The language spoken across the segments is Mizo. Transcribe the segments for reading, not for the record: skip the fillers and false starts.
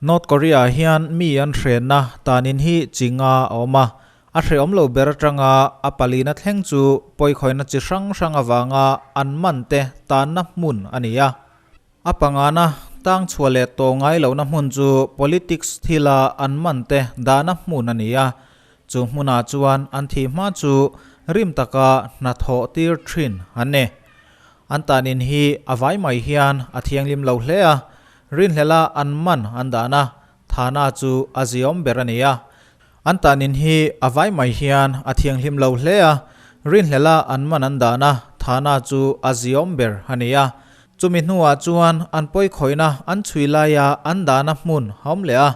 North Korea hian mi an hrenna tanin hi chi nga a awm a, a hrehawm lo ber atanga a palina thleng chu pawikhawina chi hrang hrang avanga an man te tanna hmun a ni a. A pangana tang chhuah leh tawh ngai lohna hmun chu politics thila an man te dahna hmun a ni a, chu hmunah chuan an thih hma chu rim taka hnathawh tir thin an ni. An tanin hi a vai mai hian a thianghlim lo hle a, rinhlela an man an dahna Thana chu a ziawm ber a ni a. An tanin hi a vai mai hian a thianghlim lo hle a, rinhlela an man an dahna Thana chu a ziawm ber a ni a. Chumi hnuah chuan an pawikhawihna an chhui laia an dahna hmun a awm leh a,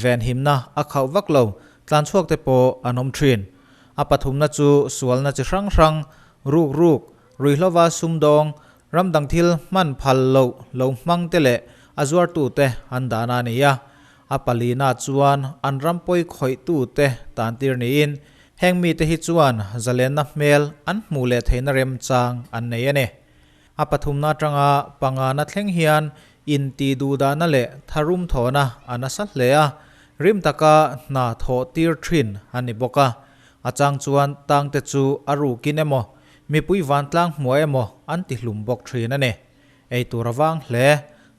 venhimna a khauh vak lo, tlanchhuak te pawh an awm thin. A pathumna chu sualna chi hrang hrang, ruk ruk, Ruihhlova sumdawng, ramdang thil hman phal loh lo hmang te leh a zuartute an dahna a ni a. A palina chuan an ram pawi khawihtute tantir niin heng mite hi chuan zalenna hmel an hmuh leh theihna remchang an nei a ni. A pathumna atanga pangana thleng hian intih duhdahna leh tharum thawhna a nasa hle a, rim taka hna thawh tir thin a ni bawk a. A chang chuan tangte chu a rukin emaw Mipui vantlang hmuah emaw an ti hlum bawk thin a ni. Ei tur a vang hle.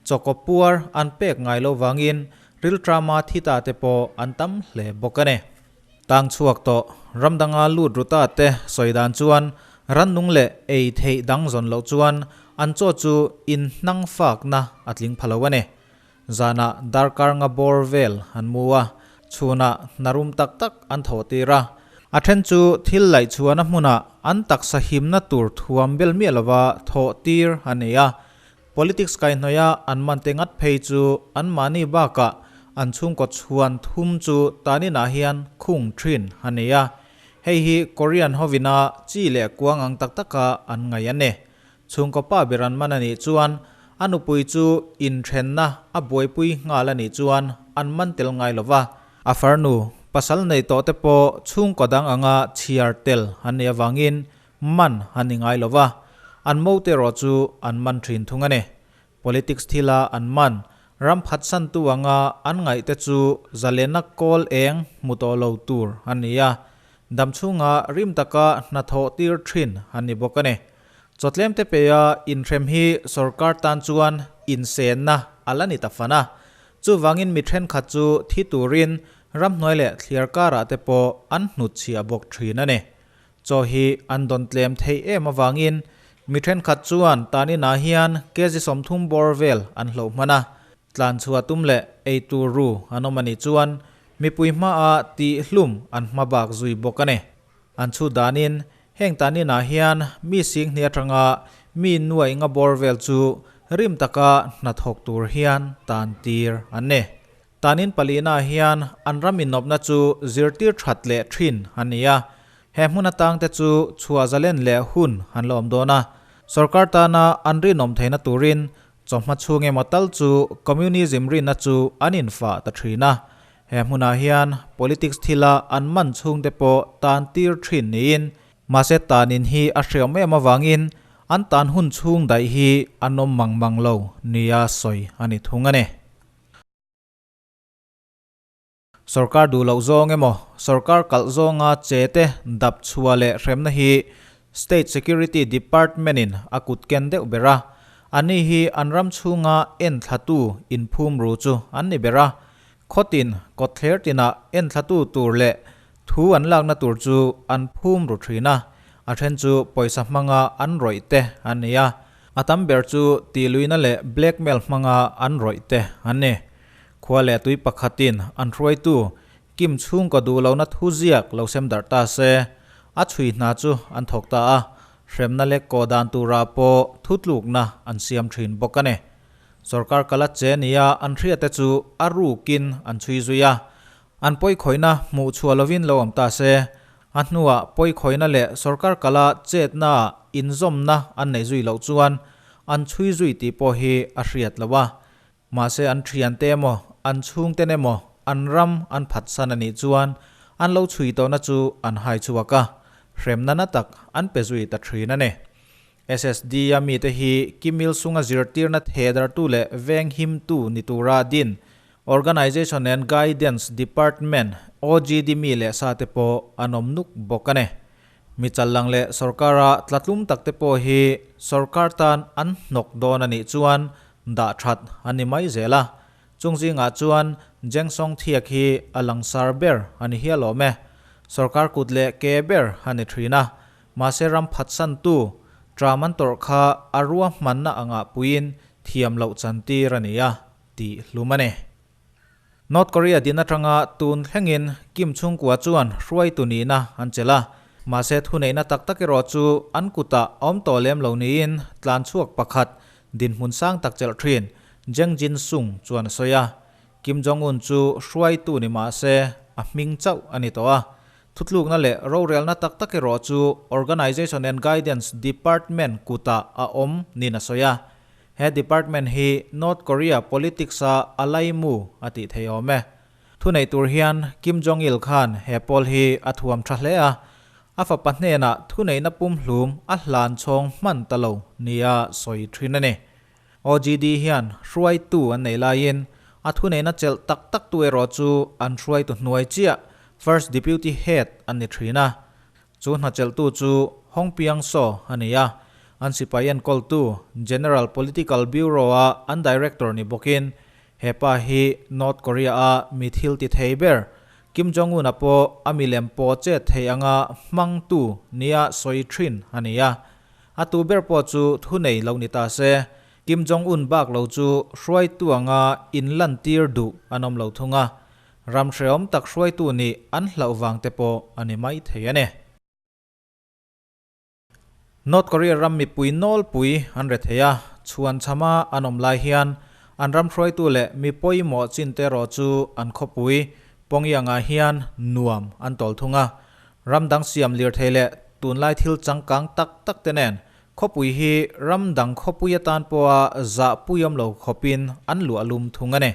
Chawkaw puar an pek ngai lo vangin riltrama thi ta te pawh an tam hle bawk a ni. Tang chhuak tawh ramdanga lut ru ta te sawi dan chuan rannung leh ei theih dang zawn loh chuan an chaw chu in hnang fakna a tling pha lo a ni. Zanah darkar nga bawr vel an mu a, chhunah hna rum tak tak an thawh tir a. A then chu thil laih chhuahna hmunah an taksa himna tur thuam bel miah lova thawh tir a ni a. Politics kaihhnawih a an man te ngat phei chu anmahni bakah an chhungkaw chhuan thum chu taninah hian khung thin a ni a. Hei hi Korean hovina chi leh kuang ang tak taka an ngaih a ni. Chhungkaw pa ber an man a nih chuan a nupui chu inthenna a buaipui nghal a nih chuan an man tel ngai lo va. A farnu, pasal nei tawh te pawh chhungkaw dang anga chhiar tel an nih avangin man an ni ngai lo va, an mote erawh chu an man thin thung a ni. Politics thila an man, ram phatsantu anga an ngaihte chu zalenna kawl eng hmu tawh lo tur an ni a, damchhunga rim taka hnathawh tir thin an ni bawk a ni. Chawtlem te peia inhrem hi sorkar tan chuan insenna a la ni ta fan a, chuvangin mi thenkhat chu thi turin ramhnuai leh thliar karah te pawh an hnutchhiah bawk thin a ni. Chaw hi an dawn tlem theih em avangin mi thenkhat chuan taninah hian kg 30 bawr vel an hloh hman a, tlanchhuah tum leh ei tur ru an awm a nih chuan mipui hmaah tih hlum an hma bak zui bawk a ni. An chhut danin heng taninah hian mi singhni atanga mi nuaih nga bawr vel chu rim taka hnathawk tur hian tan tir an ni. Tanin palina hian an ram inawpna chu zirtir that leh thin an ni a, he hmun atangte chu chhuah zalen leh hun an la awm dawn a. Sorkar tana an rinawm theihna turin chawhma chhung emaw tal chu communism rinna chu an infah ta thin a. He hmunah hian politics thila an man chhungte pawh tan tir thin niin mahse tanin hi a hreawm em avangin an tan hun chhung daih hi an awm mang mang lo nia sawi a ni thung a ni. Sorkar duh loh zawng emaw sorkar kalh zawnga che te dap chhuah leh hremna hi State Security Department in a kut ken deuh ber a, ani hi an ram chhunga enthlatu inphum ru chu an ni ber a, Khawtin kawtthler tinah enthlatu tur leh thu an lakna tur chu an phum ru thin a, a then chu pawisa hmanga an rawih te an ni a, a tam ber chu tihluihna leh blackmail hmanga an rawih te an ni. Khua leh tui pakhatin an hruaitu Kim chhungkaw duh lohna thu ziak lo sem darh ta se, a chhui hna chu an thawk ta a, hremna leh kawh dan turah pawh thutlukna an siam thin bawk a ni. Sorkar kala che nia an hriate chu a rukin an chhui zui a, an pawikhawihna hmuh chhuah lovin lo awm ta se, a hnuah pawikhawihna leh sorkar kala chetnaah inzawmna an neih zui loh chuan an chhui zui tih pawh hi a hriat loh a. Mahse an thiante emaw, an chhungten emaw an ram an phatsan a nih chuan an lo chhui tawhna chu an hai chhuak a, hremna na tak an pe zui ta thin a ni. SSD a mite hi Kim Il Sung a zirtirna thehdartu leh venghimtu ni tura din Organization and Guidance Department, OGD, mi leh sa te pawh an awm nuk bawk a ni. Mi challang leh sorkara tlatlum tak te pawh hi sorkar tan an hnawk dawn a nih chuan dah that a ni mai zel a. Chung zingah chuan Jengsawng Thiak hi a langsar ber a ni hial awm e. Sorkar kut leh ke ber a ni thin a. Mahse ram phatsantu Tram an tawrh kha a ruahmanna angah puiin thiam loh chantir a ni a. tih hlum a ni. North Korea din atanga tun thlengin Kim chhungkua chuan hruaitu nihna an chelh a, mahse thuneihna tak tak erawh chu an kutah a awm tawh lem lo niin tlan chhuak pakhat dinhmun sang tak chelh thin Jang Jin Sung chuan a sawi a. Kim Jong Un chu hruaitu ni mahse a hming chauh a ni tawh a, thutlukna leh rorelna tak tak erawh chu Organization and Guidance Department kutah a awm niin a sawi a. He department hi North Korea politics a a laimu a tih thei awm e. Thunei tur hian Kim Jong Il khan he pawl hi a thuam tha hle a, a fapa hnenah thuneihna pumhlum a hlan chhawng hman ta lo nia sawi thin a ni. OGD hian hruaitu an nei laiin a thuneihna chelh tak tak tu erawh chu an hruaitu hnuai chiah First Deputy Head an ni thin a. Chu hnachelhtu chu Hong Piang Saw a ni a, an sipai enkawltu General Political Bureau-a an director ni bawkin he pa hi North Korea-a mi thil ti thei ber Kim Jong-un-a pawh a milem pawh chet thei anga hmangtu nia sawi thin a ni a. A tu ber pawh chu thu nei lo ni ta se, Kim Jong-un bak lo chu hruaitu anga inlantir duh an awm lo thung a. Ram hrehawm tak hruaitu nih an hlauh vang te pawh a ni mai thei a ni. North Korea ram mipui nawlpui an re thei a, chhuan chhama an awm lai hian an ram hruaitu leh mi pawimawh chin te erawh chu an khawpui Pyongyang-ah hian nuam an tawl thung a. Ram dang siam lirthei leh tunlai thil changkang tak tak te nen khawpui hi ram dang khawpui atan pawha zahpuiawm lo khawpin an luah lum thung a ni.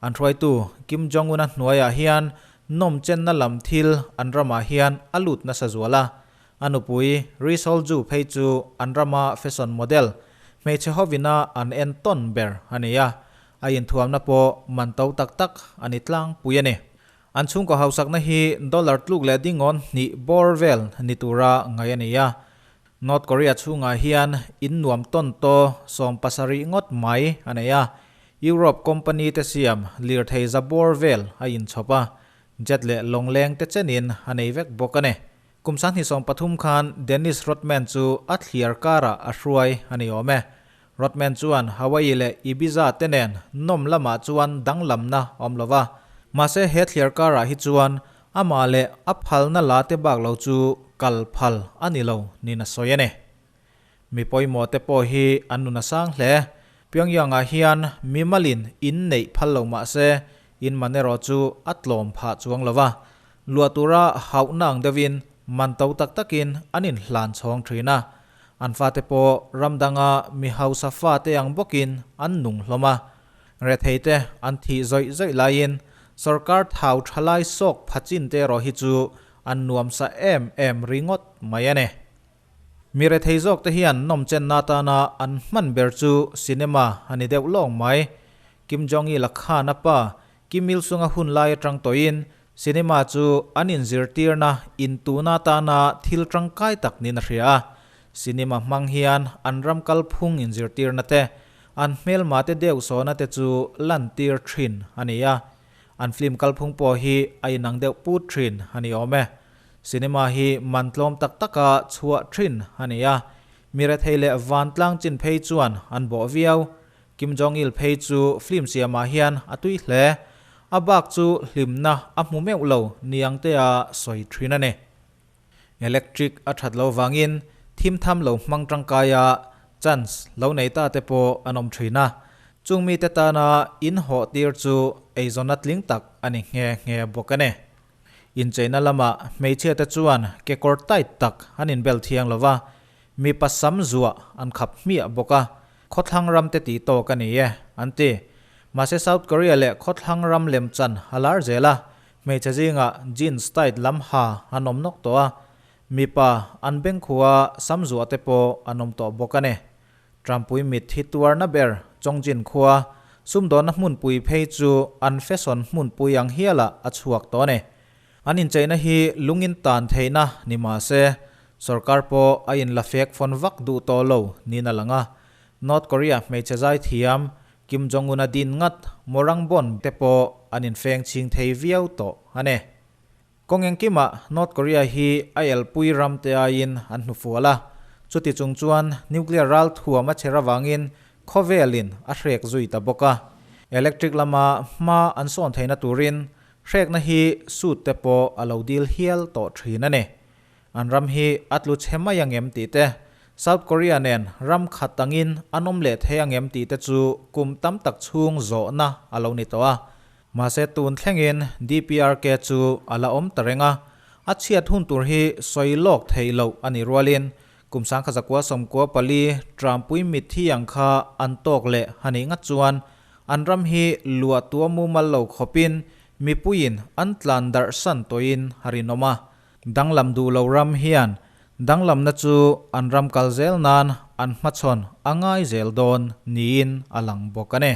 An hruaitu Kim Jong-un-a hnuaiah hian nawmchenna lam thil an ramah hian a lut nasa zual a. A nupui Ri Sol-ju phei chu an rama fashion model, hmeichhe hovina an entawn ber a ni a. A inthuamna pawh man to tak tak a ni tlangpui a ni. An chhungkaw hausakna hi dollar tluk leh dingawn hnih bawr vel ni tura ngaih a ni a. North Korea chhungah hian in nuam tawn taw 70 ngawt mai a nei a, Europe company te siam lirthei za bawr vel a inchhawp a, jet leh lawngleng te chenin a nei vek bawk a ni. Kum 2013 khan Dennis Rodman chu a thliar karah a hruai a ni awm e. Rodman chuan Hawaii leh Ibiza te nen nawm lamah chuan danglamna a awm lo va, mahse he thliar karah hi chuan Amah leh a phalna la te bak lo chu kal phal a ni lo niin a sawi a ni. Mi pawimawh te pawh hi an nun a sang hle. Pyongyang-ah hian mi malin in neih phal lo mah se, in man erawh chu a tlawm phah chuang lo va. Luah tura hauhna ang deuhin man to tak takin an inhlan chhawng thin a. An fate pawh ram danga mi hausa fate ang bawkin an nung hlawm a. Retheite an thih zawih zawih laiin sorkar thau thalai sawk pha chin te erawh hi chu an nuamsa em em ringawt mai a ni. Mi rethei zawk te hian nawmchenna atana an hman ber chu cinema a ni deuh lawng mai. Kim Jong-il a khan a pa Kim Il-sung a hun lai atang tawhin cinema chu an inzirtirna intuna atana thil tangkai tak niin a hria a. Cinema hmang hian an ram kalphung inzirtirna te An hmelma te deuh sawna te chu lantir thin a ni a, an film kalphung pawh hi a inang deuh put thin a ni awm e. Cinema hi man tlawm tak taka chhuah thin a ni a, mi rethei leh vantlang chin phei chuan an bawh viau. Kim Jong Il phei chu film siamah hian a tui hle. A bak chu hlimna a hmu meuh lo niang tea sawi thin a ni. Electric a that lo vangin thim tham lo hmang tangkaia chance lo nei ta te pawh an awm thin a, chung mite tana in hawh tir chu eizawnna tling tak a ni nghe nghe bawk a ni. Incheina lamah hmeichhia te chuan kekawr tight tak an inbel thiang lo va, mipa sam zuah an khap hmiah bawk a, khawthlang ram te tih tawk a ni e, an ti. Mahse South Korea leh khawthlang ram lemchan a lar zel a, Hmeichhe zingah jeans tight lam ha an awm nawk tawh a, mipa an bengkhua sam zuah te pawh an awm tawh bawk a ni. Trumpui mit hi tuarna ber Chongjin khua Sumdawnna hmunpui phei chu an fashion hmunpui ang hialah a chhuak tawh a ni. An incheina hi lungin tan theihna ni mah se, sorkar pawh a inla fek fawn vak duh tawh lo niin a lang a. North Korea hmeichhe zaithiam Kim Jong-un-a din ngat Morangbon te pawh an infeng chhing thei viau tawh a ni. Kawng engkimah North Korea hi a elpui ram te aiin an hnufual a, chuti chung chuan nuclear ral thuam a chher avangin khawvelin a hrek zui ta bawk a. Electric lama hma an sawn theihna turin hrekna hi suit te pawh a lo dil hial tawh thin a ni. An ram hi a tlu chhe mai angem tih te, South Korea nen ram khat angin an awm leh thei angem tih te chu kum tam tak chhung zawhna a lo ni tawh a. Mahse tun thlengin DPRK chu a la awm ta reng a, a chhiat hun tur hi sawi lawk theih loh a nih rualin kum 1994 Trumpui mitthi ang kha an tawk leh a nih ngat chuan an ram hi luah tua mumal lo khawpin mipuiin an tlan darh san tawhin a rinawm a. Danglam duh lo ram hian danglamna chu an ram kal zel nan an hmachhawn a ngai zel dawn niin a lang bawk a ni.